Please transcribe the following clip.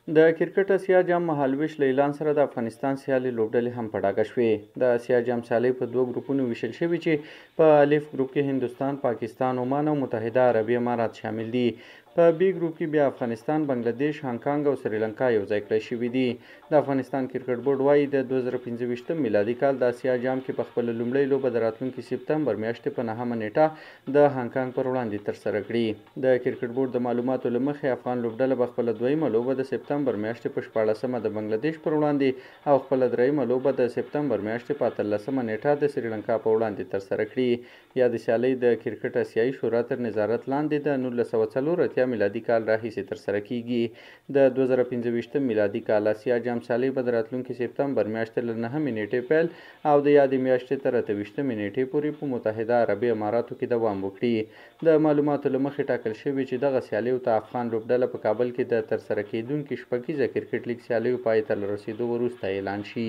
د کرکټ اسیا جام مهالوېش له اعلان سره د افغانستان سیالې لوبډلې هم په ډاګه شوې. د اسیا جام سیالۍ په دوو ګروپونو ویشل شوي چې په الف ګروپ کې هندوستان، پاکستان، عمان او متحده عربي امارات شامل دي. په بي ګروپ کې بیا افغانستان، بنګله دېش، هانګ کانګ او سریلانکا یو ځای کړی شوي دي. د افغانستان کرکټ بورډ وايي، د 2025 میلادي کال د اسیا جام کې په خپله لومړۍ لوبه د راتلونکي سپتمبر میاشتې په نهمه نېټه د هانګ کانګ پر وړاندې ترسره کړي. د کرکټ بورډ د معلوماتو له مخې، افغان لوبډله به خپله دویمه لوبه د سپتمبر میاشتې په شپاړسمه د بنګله دېش پر وړاندې او خپله درېیمه لوبه د سپتمبر میاشتې په اتلسمه نېټه د سریلانکا په وړاندې ترسره کړي. یادې سیالۍ د کرکټ اسیايي شورا تر نظارت لاندې د 1984 میلادي کال راهیسې ترسره کېږي. د 2025 میلادي کال اسیا جام سیالۍ به د راتلونکي سپتمبر میاشتې له نهمې نېټې پیل او د یادې میاشتې تر 28مې نېټې پورې په متحده عربي اماراتو کې دوام وکړي. د معلوماتو له مخې، ټاکل شوې چې دغه سیالیو ته افغان لوبډله په کابل کې د ترسره کېدونکي شپږیزه کرکټ لیګ سیالیو پای ته له رسېدو وروسته اعلان شي.